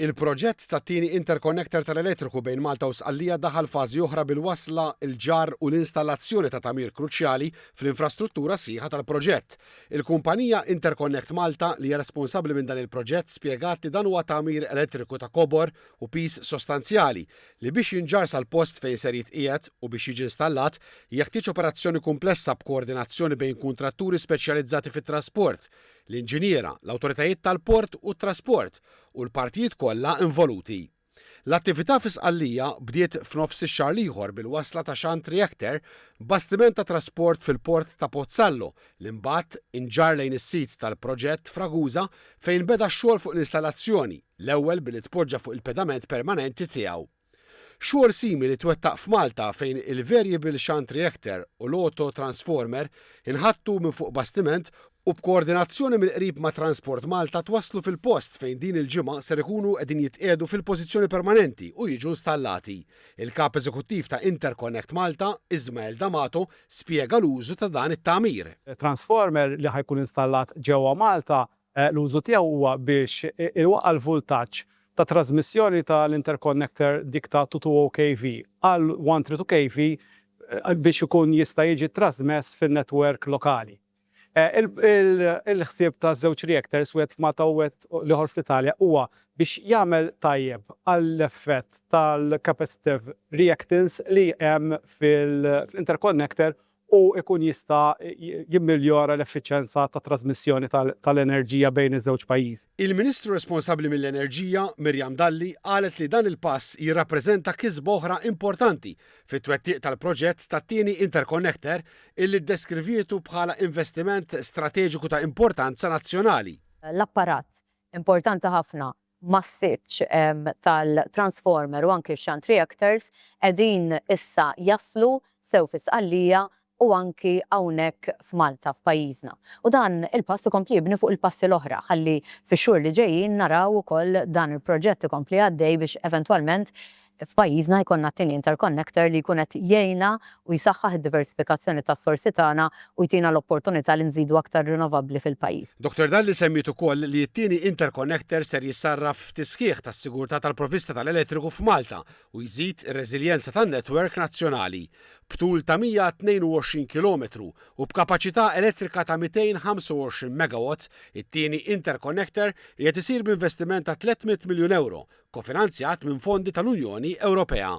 Il-proġett tat-tieni interconnector tal-elettriku bejn Malta u Sqallija daħal fażi oħra bil-wasla, il-ġarr u l-installazzjoni ta' tagħmir kruċjali fl-infrastruttura sħiħa tal-proġett. Il-kumpanija Interconnect Malta, li hija responsabbli minn dan il-proġett, spjegat li dan huwa tagħmir elettriku ta' kobor u piż sostanzjali li biex jinġarr sal-post fejn ser jitqiegħed u biex jiġi installat jeħtieġ operazzjoni kumplessa b'koordinazzjoni bejn kuntratturi speċjalizzati fit-trasport, l-inġiniera, l-awtoritajiet tal-port u t-trasport u l-partijiet kollha involuti. L-attività fi Sqallija bdiet f'nofs ix-xahar l-ieħor bil-wasla ta' Shunt Reactor, bastiment ta' trasport fil-port ta' Pozzallo li mbagħad inġarr lejn is-sit tal-proġett f'Ragusa fejn beda x-xogħol fuq l-installazzjoni, l-ewwel billi tpoġġa fuq il-pedament permanenti tiegħu. Xogħol simili twettaq f'Malta fejn il-Variable Shunt Reactor u l-Auto Transformer inħattu minn fuq bastiment u b'koordinazzjoni mill-qrib ma' Transport Malta twasslu fil-post fejn din il-ġimgħa ser ikunu qegħdin jitqiegħdu fil-pożizzjoni permanenti u jiġu installati. Il-Kap Eżekuttiv ta' Interconnect Malta, Ismael D'Amato, spjega l-użu ta' dan it-tagħmir. Transformer li ħa jkun installat ġewwa Malta L-użu tiegħu huwa biex iwaqqa' l-vultaġġ ta' trażmissjoni tal-interconnector dik ta' 220 kV għal 132 kV biex ikun jista' jiġi trażmess fin-network lokali. Il-ħsieb taż-żewġ reactors, wieħed f'Malta u wieħed l-ieħor fl-Italja, huwa biex jagħmel tajjeb għall-effett tal-capacitive reactance li hemm fl-interconnector u jkun jista' jimmiljora l-effiċjenza tat-trażmissjoni tal-enerġija bejn iż-żewġ pajjiżi. Il-Ministru responsabbli mill-Enerġija, Miriam Dalli, qalet li dan il-pass jirrappreżenta kisba oħra importanti fit-twettiq tal-proġett tat-tieni interconnector illi ddeskrivietu bħala investiment strateġiku ta' importanza nazzjonali. L-apparat importanti ħafna massiċċ tal-transformer u anki x-shunt reactors qegħdin issa jaslu sew fi Sqallija u anki hawnhekk f'Malta, f'pajjiżna. U dan il-pass ikompli jibni fuq il-passi l-oħra ħalli fix-xhur li ġejjin naraw ukoll dan il-proġett ikompli għaddej biex eventwalment f'pajjiżna jkollna t-tieni interconnector li jkun qed jgħinna u jsaħħaħ id-diversifikazzjoni tas-sorsi tagħna u jtina l-opportunità li nżidu aktar rinnovabbli fil-pajjiż. Dottor Dalli semmiet ukoll li t-tieni interconnector ser jissarraf f'tisħiħ tas-sigurtà tal-provvista tal-elettriku f'Malta u jżid ir-reżiljenza tan-network nazzjonali. B'tul ta' 122 kilometru u b'kapaċità elettrika ta' 225 megawatt, it-tieni interconnector qiegħed isir b'investiment ta' 300 miljun ewro, kofinanzjat minn fondi tal-Unjoni Ewropea.